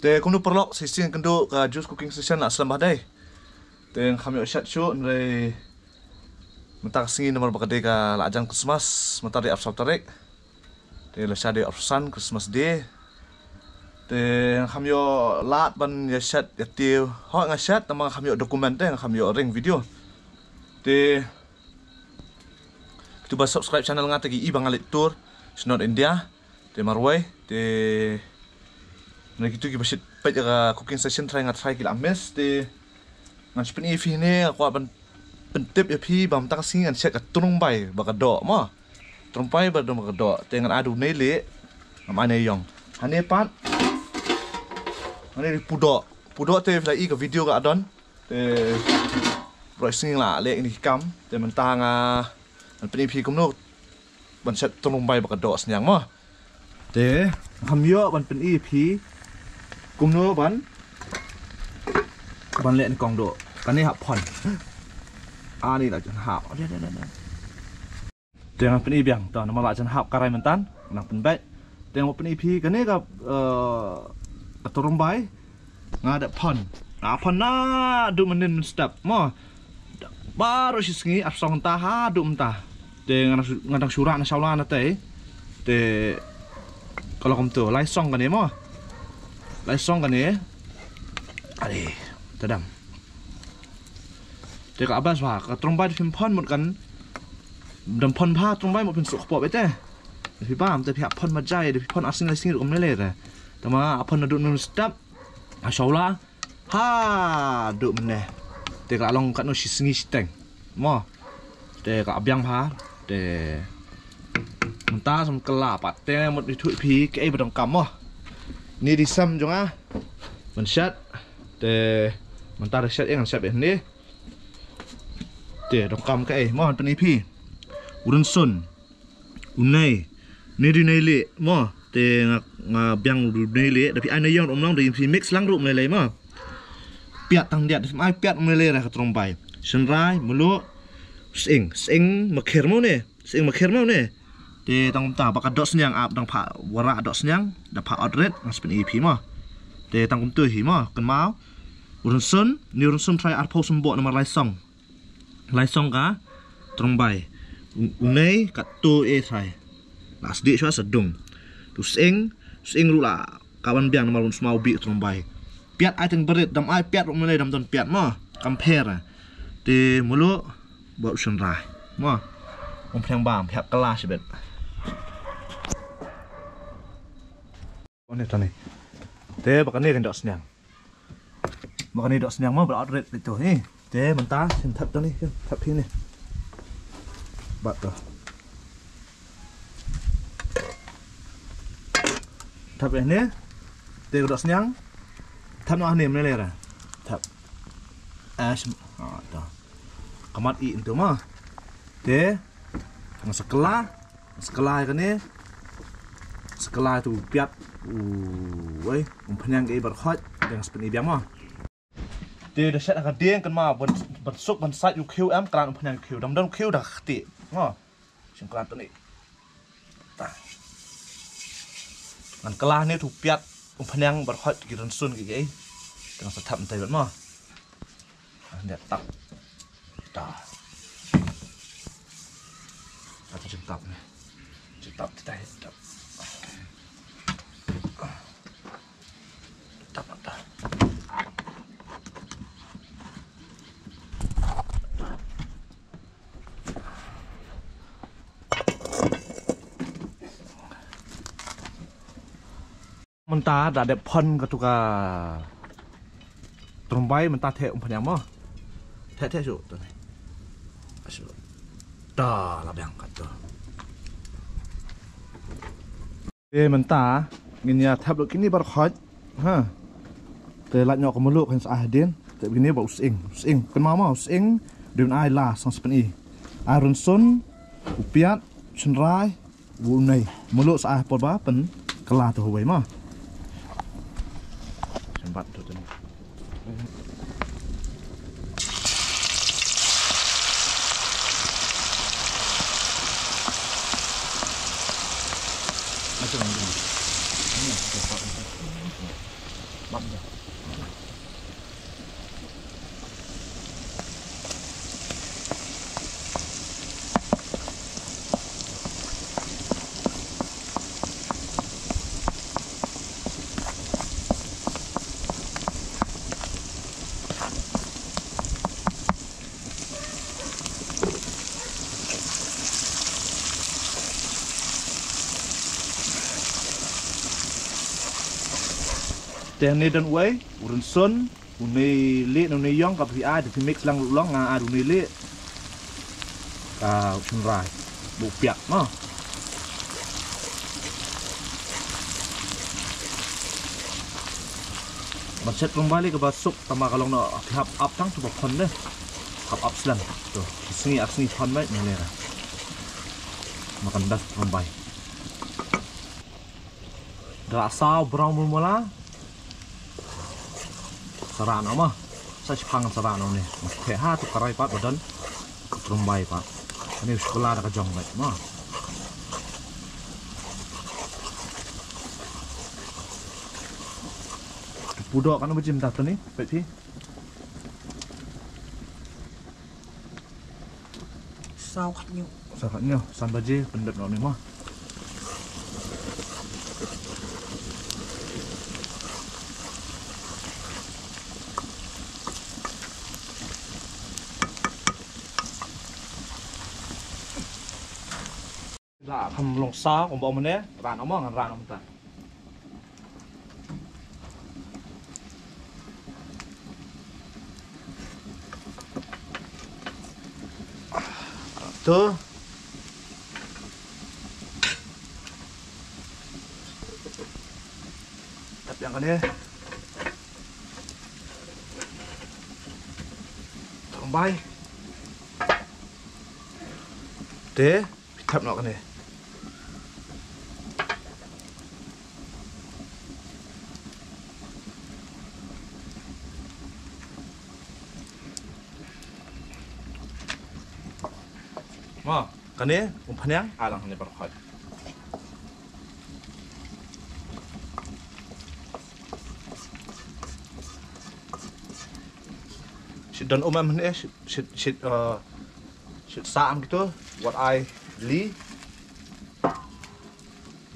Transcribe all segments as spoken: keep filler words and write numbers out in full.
Te kumno paralok, shisien kynduh ka Juice Cooking Session la slem bha dei. Te ngam ïoh shet shuh hynrei mynta ka sngi namar ba ka dei ka la jan Christmas, mynta dei arphew saw tarik. Te la sha dei arphew san Christmas Day. Te ngam ïoh lad ban ïa shet ïa tiew. Hooid nga shet namar ngam ïoh document te ngam ïoh ring video. Te kito ba subscribe channel nga te ki i ba nga leit tour sha North India. Te marwei te na kito kiba shait peit ïa ka cooking session try nga try ki la miss te ngan sa pyni ïa phi ne nga kwah ban pyntip ïa phi ba mynta ka sngi ngan shet ka trumbai ba ka doh mo. Trumbai ba doh ba ka doh te ngan adu ne le ngam ai ne ïong. Hane pat hane ri pudoh pudoh te phi la i ka video ka adon. Te roi sngi la leh ini kam te mynta nga ngan pyni phi kumno ban shet trumbai ba ka doh sniang mo. Te ngam ïoh ban pyni phi kumno ban ban leh ni kong doh. Kane hap phon. Ani la jan hap. Te ngan pyni biang to namar la jan hap karai myntan ngan pynbeit. Te ngan pyni phi kane ka eh, ka trumbai. Nga da phon nga phon na du mynnin mynstep mo. Baroh shi sngi ar song ta ha du mynta. Te nga dang shu- nga dang shu rah na shawla na te. Te ka la kumto lai song kane mo. Lai song kane. Are tadam. Te ka abas bha ka trumbai da phim phon mut kan dam phon bha trumbai mut phin suk pop ete. Da phi bam te phi hap phon ma jai da phi phon ar sngi lai sngi rukom ne le te. Tama a phon na du mynstep. A shawla ha du mynne. Te ka long katno shi sngi shi teng mo. Te ka biang bha te mynta sam kylla pat te mut ithuh phi kaei ba dang kam mo. Ni di sam jong nga ban shet te mynta da shet ïa ngan shet ïa ni. Te dang kam kaei mo han pyni phi. U rynsun u nei. Ni di nei le mo. Te nga nga biang u nei le da phi ai nei ïong um long da phi mix lang ruh um lei lei mo. Piat tang diat da phi ai piat um lei lei ra ka trumbai. Shynrai mluh. Sing sing ma kher mo ne. Sing ma kher mo ne. Te tang kumta ba ka doh sniang ap dang pha wara doh sniang da pha ot rit nga sa pyni ïa phi mo. Te tang kumtu hi mo kynmaw. U rynsun ni u rynsun trai arphew symboh namar lai song. Lai song ka trumbai. U- u nei katto e trai. La sdih shwa sa dung. Tu sing sing ruh la ka ban biang namar un smaw bi trumbai. Piat ai teng berit dam ai piat ruh mynne dam don piat mo. Kam pher. Te mluh ba u shynrai mo. Um phrang bam phap kala shibet. One tane. Te ba kane kan doh sniang. Ba kane doh sniang mo ba ot rit to ni. Te mynta shin thap to ni shin thap hi ni. Bat to. Thap eh ni. Te ka doh sniang. Thap noh ni mene lera. Thap. Ash. Ah, to. Kamat i into mo. Te. Nga sa kylla. Nga sa kylla kane. Sa kylla tu piat. Uwei. Um pynïang ka i bar khot. Te nga sa pyni biang mo. Te da shet ha ka dieng kynmaw ban ban suk ban sait u khiew em klan u pynïang u khiew dam dam u khiew da ka kti. Ngo. Shin klan tuni. Ta. Ngan kla ne tu piat u pynïang bar khot ki rynsun ki ki. Te ngan sa thap ntai ban mo. Ngan tap. Ta. Ata jingtap ne. Jingtap ti tai tap. Tap mata. Mynta da dep phon katu ka trumbai mynta theh um pynïang mo. Theh theh shu tu ni. Shu. Da la biang katu. Te mynta ngin ïa thep lut kini bar khot. Ha. Te lait noh ka mluh kan sa ah din. Te bini ba u sying, u sying. Kynmaw ma u sying. Dun ai la sang sa pyni. Ai rynsun, u piat, shynrai, u nei. Mluh sa ah por ba pynkylla tu hawei ma. Symbat tu tu ni. Te hangne don uwei u rynsun, une lieh ne une ïong, ka phi ai, te phi mix lang ruh long, nga ai une lieh. Ka shynrai, buh piak mo. Ban shet tyrmbait lei kaba suk, tangba ka long noh, phi hap ap tang shu ba phon de. Hap ap slem. To, sngi ar sngi phon beit, mynne ra. Makan das tyrmbait. Da la saw brown mula mula. Sa rah noh mo. Sa shipang sa rah noh ne. Te ha tu karai pat ba don tyrmbait pat. Ani u shkola da ka jong beit mo. Pudok kan ba jim da tu ni, beit phi. Saw khat ñiew. Saw khat ñiew, san baje pyndep noh ni mo. La kham long saw, kumba ong mynne, rah noh mo, ngan rah noh mynta. To. Tap ïa kane. Tap bai. Te. Phi tap noh kane. Mo, kane, um phaniang, alang kane baroh khoit. Shit don um em ne, shit, shit, shit, uh, shit sa am kito, wat ai li.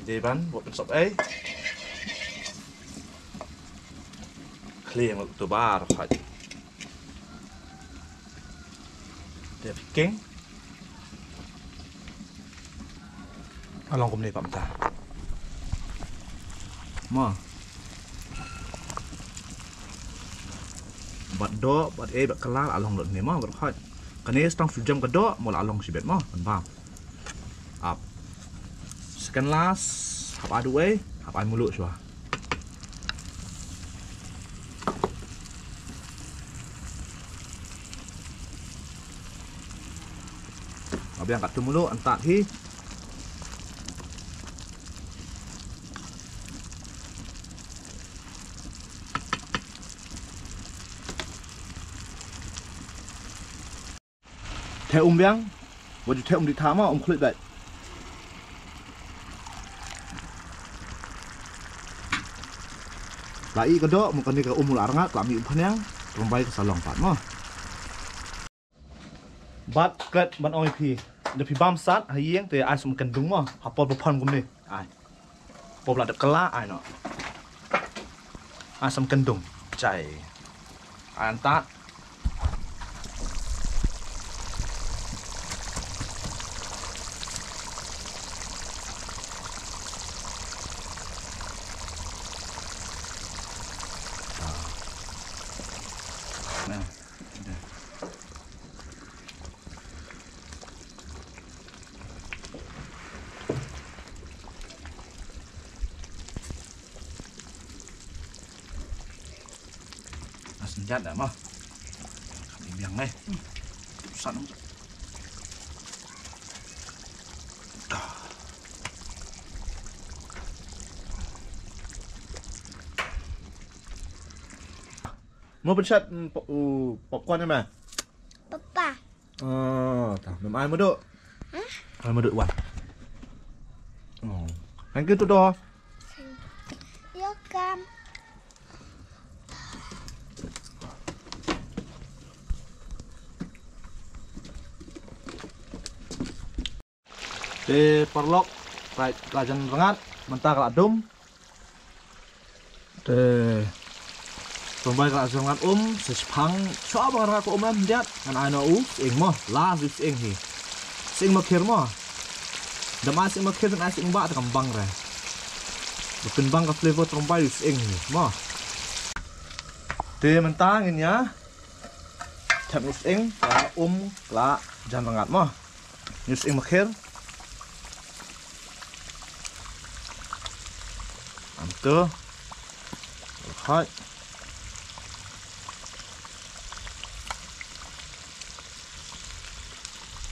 Dei ban, wat pynsop ei. Kliang tu bar, khaj. Dei king. Along kumne pam ta. Ma. Bad doh, bad ei, bad kylla, along lut ne ma, bad khaj. Kane stang sujam ka doh, mo la along shibet ma, kan bam. Ap. Second last, hap adu ei, hap ai mulu shwa. Abiang kat tu mulu, antat hi. Theh um biang, wat ju theh um di thama, um khluit bad. La i ka doh, mo kane ka um la rngat, la mi um phaniang, tyrbai ka sa long pat mo. Bad klet ban ong ïa phi, da phi bam sat ha ïing te ai sum kyndung mo, ha por ba phon kumne. Ai. Por ba la dep kylla ai noh. Ai sum kyndung. Jai. Ai antat. Nah. As njat da ma. Kami biang eh. San. Mo pynshat, mm, po-, u, popcorn ma? Papa. Ah, ta, mem ai madu. Hah? Ai madu wan. Oh. Thank you to do. Welcome. Te paralok, ka la jan rngat, mynta ka la dum. Te tyrong bai ka la jan rngat um, sa shipang, shuwa ba ka rngat ka um em, diat, ngan ai noh u sying mo, la u sying hi. Sying makhir mo. Dam ai sying makhir, dam ai sying bah, te kam bang re. Ba pynbang ka flavor tyrong bai u sying hi mo. Te mynta ngin ïa thep u sying, ka la um, ka la jan rngat mo. Ïa u sying makhir. Am tu. Hai.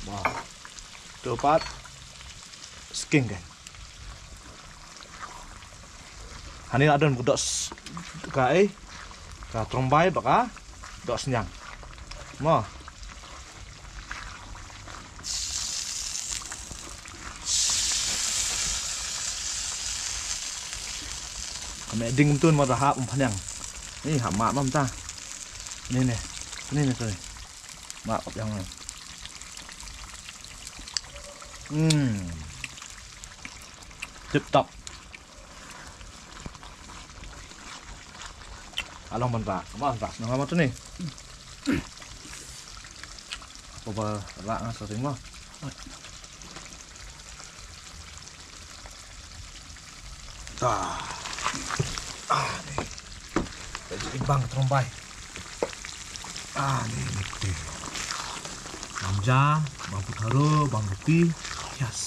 Wah. Tu pat. Skin kan. Hangne la don ka doh s-, ka, eh, ka tyrong bai bad ka doh sniang. Mo. Ka meh ding kumtu mo, da hap ym pynïang. Ni hap mad mo mynta. Ni ne. Ni ne tu. Mad ym pynïang. Hmm. Tip top. Along ban rak, ban rak, nang ma tu ni. Apa ba rak nga sa ting ma. Ta. Ah, ni. Jadi bang tyrong bai. Ah, ni, ni, ni. Bang ja, bang putharo, bang ruti. Yes.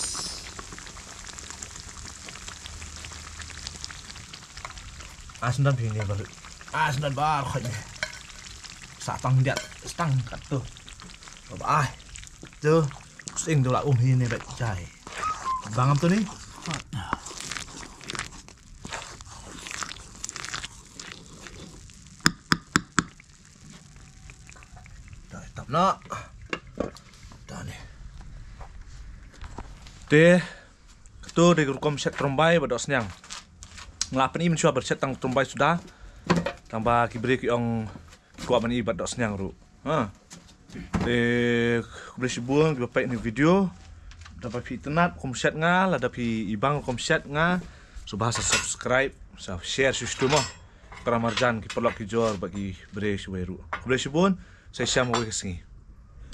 Ai sngewdon phi ne ba. Ai sngewdon ba khot ne. Sa tang diat, sa tang kat tu. Ba ai. Tu, sying tu la um hi ne ba jai. Bang am tu ni. Dah tap na. Dah ni. Te, katu dei rukom shet tyrong bai bad doh sniang. Nga la pyni mynshuwa ba shet tang tyrong bai suda. Tang ba ki briew ki ong kwah ban i bad doh sniang ruh. Ha. Te, khublei shibun kiba peit ïa kane ka video. Lada phi itynnad rukom shet nga, lada phi i bang rukom shet nga, sngewbha sa subscribe, sa share shuh shuh mo. Para marjan ki paralok ki jor bad ki briew shawei ruh. Khublei shibun, sa ïashem kawei ka sngi.